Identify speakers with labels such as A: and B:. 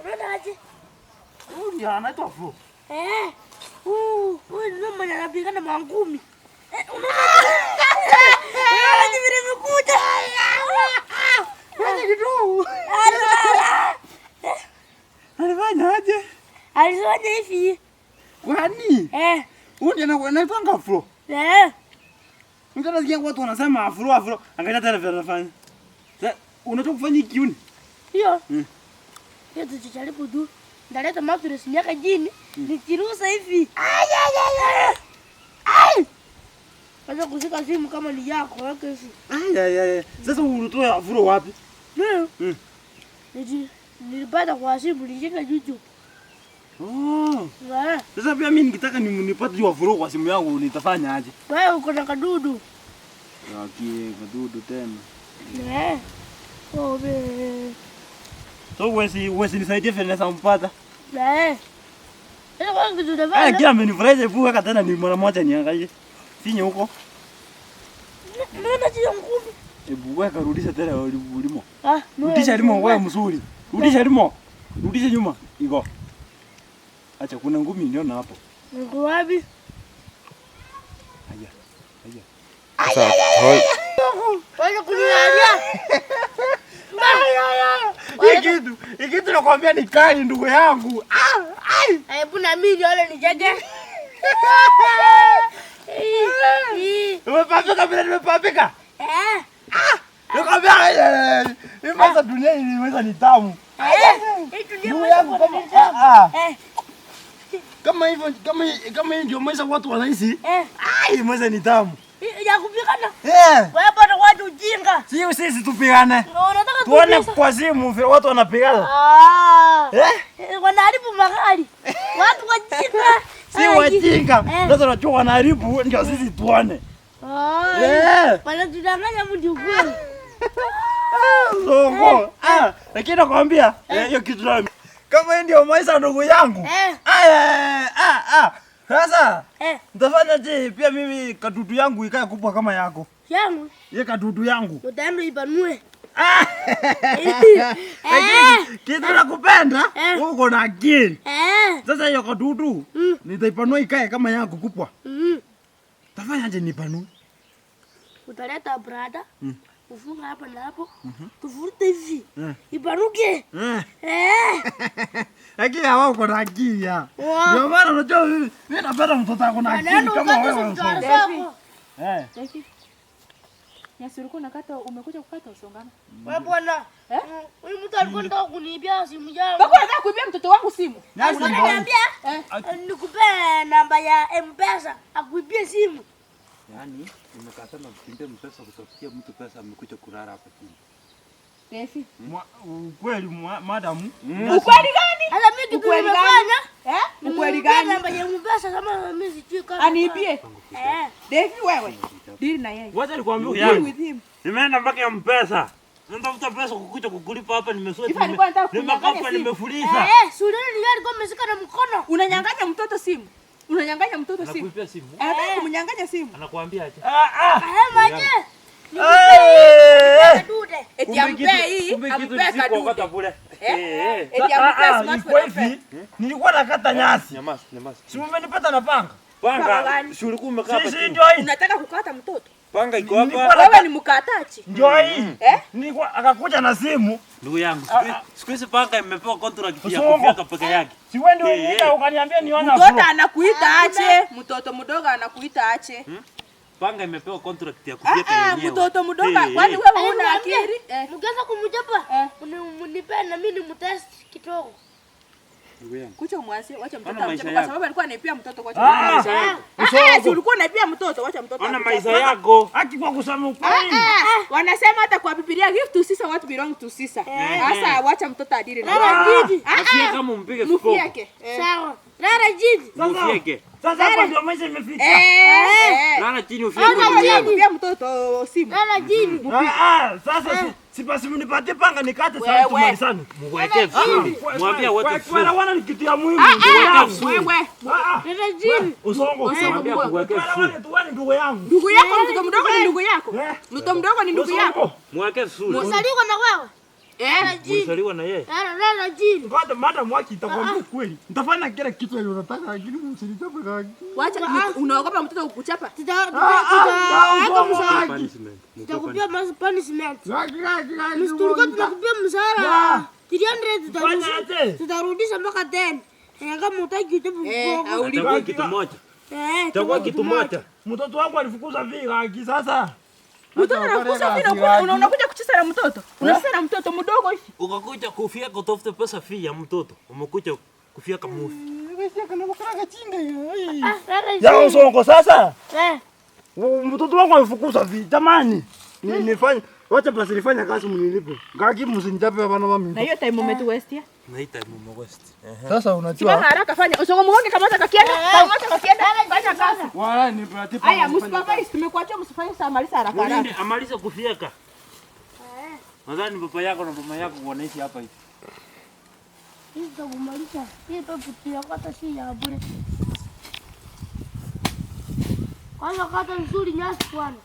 A: Unaona aje?
B: Huyu ndiye anaitwa Flo.
A: Eh. Huyu ndio mwenye anapigana mangumi. Unaona vile imekuja.
B: Fanya kitu. Alifanya aje?
A: Alifanya hivi.
B: Kwani?
A: Eh.
B: Huyu ndiye anaitwa Flo.
A: Eh.
B: Mtu anasikia watu wanasema afro afro, angalia tena vile anafanya. Sasa unataka kufanya kiuni?
A: Hiyo. Hiyo tujaribu tu. Ndaleta mattress miaka jini, nikirusa hivi. Ai ai ai. Ai. Wacha kushika simu kama ni yako, weke hivi.
B: Ai ai ai. Sasa unatoa afro wapi?
A: Ndio. Nilipata kwa simu nilishika YouTube.
B: Oh. Sasa pia mimi nikitaka nipate hiyo afro kwa simu yangu nitafanya aje?
A: Wewe uko na kadudu.
B: Yaki kadudu tena.
A: Eh. Oh be.
B: So wewe nisaidie vile naweza mpata.
A: Eh. Sasa kwa kitu utafanya?
B: Kila amenifurahisha hebu weka tena ni mara moja niangalie. Finye huko.
A: Naona sio ngumi.
B: Hebu weka rudisha tena ulimo.
A: Ah,
B: rudisha limo wewe mzuri. Rudisha limo. Rudisha nyuma. Iko. Acha kuna ngumi niona hapo.
A: Niko wapi?
B: Haya. Haya.
C: Sasa hold.
A: Wewe kuniambia.
B: Hii kitu nakwambia ni kali ndugu yangu. Ah, ai.
A: Hebu na mimi nione nijaje.
B: Umepapika vile nimepapika.
A: Eh.
B: Ah, nakwambia hii maisha dunia hii maisha ni tamu.
A: Eh, hii dunia
B: yangu kama
A: eh.
B: Kama hivyo kama hii ndio maisha watu wanaishi.
A: Eh.
B: Ai, maisha ni tamu.
A: Ya kupigana.
B: Eh.
A: Wewe bado watu ujinga.
B: Sio sisi tupigane.
A: Unataka
B: tuone kwa simu vile watu wanapigana.
A: Ah.
B: Eh?
A: Wanaharibu magari. Watu wajinga.
B: Si wajinga. Sasa unajua wanaharibu ndio sisi tuone.
A: Ah.
B: Eh.
A: Wanatudanganya mtu kweli.
B: Zongo. Ah, lakini nakwambia hiyo kitu na kama hii ndio maisha ndugu yangu. Ah. Sasa nitafanya je pia mimi kadudu yangu ikae kubwa kama yako?
A: Yangu?
B: Ye kadudu yangu.
A: Utaenda ipanue.
B: Ah. Kitu nakupenda, uko na akili. Sasa hiyo kadudu nitaipanua ikae kama yako kubwa. Tafanya je nipanue?
A: Utaleta brada. Ufunga hapa na hapo. Tuvurute hivi. Ipanuke.
B: Lakini hawa uko na akili ya. Ndio maana unajua mimi napenda mtoto wako na akili kama wewe. Eh.
D: Nyasi ulikuwa unakata, umekuja kukata usongana.
A: Wewe bwana. Huyu mtu alikuwa anataka kuniibia simu yangu.
D: Bako anataka kuibia mtoto wangu simu.
A: Unaniambia nikupe namba ya M-Pesa akuibie simu.
C: Yaani nimekata na kukimbia M-Pesa kutafutia mtu pesa amekuja kulala hapa chini.
D: Defi.
B: Ukweli madam.
D: Ukweli gani?
A: Hata mimi kitu nimefanya.
D: Eh? Ukweli gani?
A: Namba ya M-Pesa kama mimi sijui kama.
D: Aniibie.
A: Eh.
D: Defi wewe. Deal na yeye.
B: Wacha nikwambie
D: yangu.
B: Nimeenda mpaka M-Pesa. Natafuta pesa kukuja kukulipa hapa nimesweti.
D: Nimekapa
B: nimefuliza.
A: Eh, suleni alikuwa ameshika na mkono.
D: Unanyang'anya mtoto simu. Unanyang'anya mtoto simu.
E: Anakuibia simu.
D: Anataka kumnyang'anya simu.
E: Anakuambia aje?
B: Ah ah.
A: Maje.
B: Eh.
D: Eti ampe hii, ampe kadude.
E: Eh.
D: Eti ampe smartphone.
B: Nilikuwa nakata nyasi.
E: Nyamaza, nyamaza.
B: Si umenipata na panga?
E: Panga, si ulikuwa umekaa hapa.
B: Si ndio hii.
D: Unataka kukata mtoto?
E: Panga iko hapa.
D: Wewe ni mkatachi.
B: Ndio hii.
D: Eh?
B: Nilikuwa akakuja na simu.
E: Ndugu yangu, siku hizi panga imepewa contract ya kufyeka peke yake.
B: Si wewe ndio uliita ukaniambia niona
D: afro. Mtoto anakuita ache, mtoto mdogo anakuita ache.
E: Panga imepewa contract ya kufyeka yenyewe.
D: Mtoto mdogo, kwani wewe huna akili?
A: Mkianza kumchapa, mnipe na mimi nimtest kidogo.
D: Kucha umwanzie, wacha mtoto amchape kwa sababu alikuwa anaipia mtoto kwa maisha yako. Si ulikuwa unaipia mtoto, wacha mtoto.
E: Ona maisha yako.
B: Haki kwa kusema ukweli.
D: Wanasema hata kwa Biblia give to Caesar what belong to Caesar. Sasa wacha mtoto adili na.
A: Rara jiji.
E: Afie kama umpige kiboko.
D: Mfieke.
A: Sawa. Rara jiji.
E: Mfieke.
B: Sasa hapa ndio maisha imefika.
E: Lala chini ufieke.
D: Pia mtoto simu.
A: Lala chini.
B: Sasa si basi mnipatie panga nikate sasa tumalizane.
E: Mweke vizuri. Mwambie wote vizuri.
B: Kuelewana ni kitu ya muhimu.
D: Wewe.
A: Lala chini.
B: Usongo.
E: Mwambie kuweke vizuri.
B: Tuone ndugu yangu.
D: Ndugu yako mtoto mdogo ni ndugu yako. Mtoto mdogo ni ndugu yako.
E: Mweke vizuri.
A: Msaliko na wewe.
D: Eh,
E: Ulizaliwa na yeye.
A: Lala chini.
B: Ngoja madam waki itakwambia kweli. Nitafanya kila kitu yenye unataka lakini msinichape kaki.
D: Wacha unaogopa mtoto kukuchapa.
A: Tutaweka mshahara.
E: Punishment.
A: Tutakupia punishment.
B: Kaki kaki kaki.
A: Tulikuwa tunakupia mshahara 300
B: Fanya aje?
A: tutarudisha mpaka 10. Kama hutaki uchape viboko.
E: Itakuwa kitu moja. Itakuwa kitu moja.
B: Mtoto wangu alifukuza vi kaki sasa.
D: Mtoto anafukuza vile unakuja kucheza na mtoto. Unacheza na mtoto mdogo hivi.
E: Ukakuja kufia kutafuta pesa fee ya mtoto. Umekuja kufia kamufi.
B: Ya usongo sasa. Mtoto wangu alifukuza vi jamani. Nifanye wacha basi nifanye kazi mnilipe. Ngaki msinichape bana mami.
D: Na hiyo time umetuwestia.
E: Na hii time umewest.
B: Sasa unajua.
D: Simama haraka fanya. Usongo muonge kama kakienda, kama kakienda, fanya kazi.
B: Wala ni pratipa.
D: Haya, msipafai, tumekuachia msifanye saa maliza haraka haraka.
E: Amaliza kufieka. Nadhani baba yako na mama yako wanaishi hapa hivi.
A: Hizi tutamaliza. Hii pepo ya kata si ya bure. Kwanza kata nzuri nyasi bwana.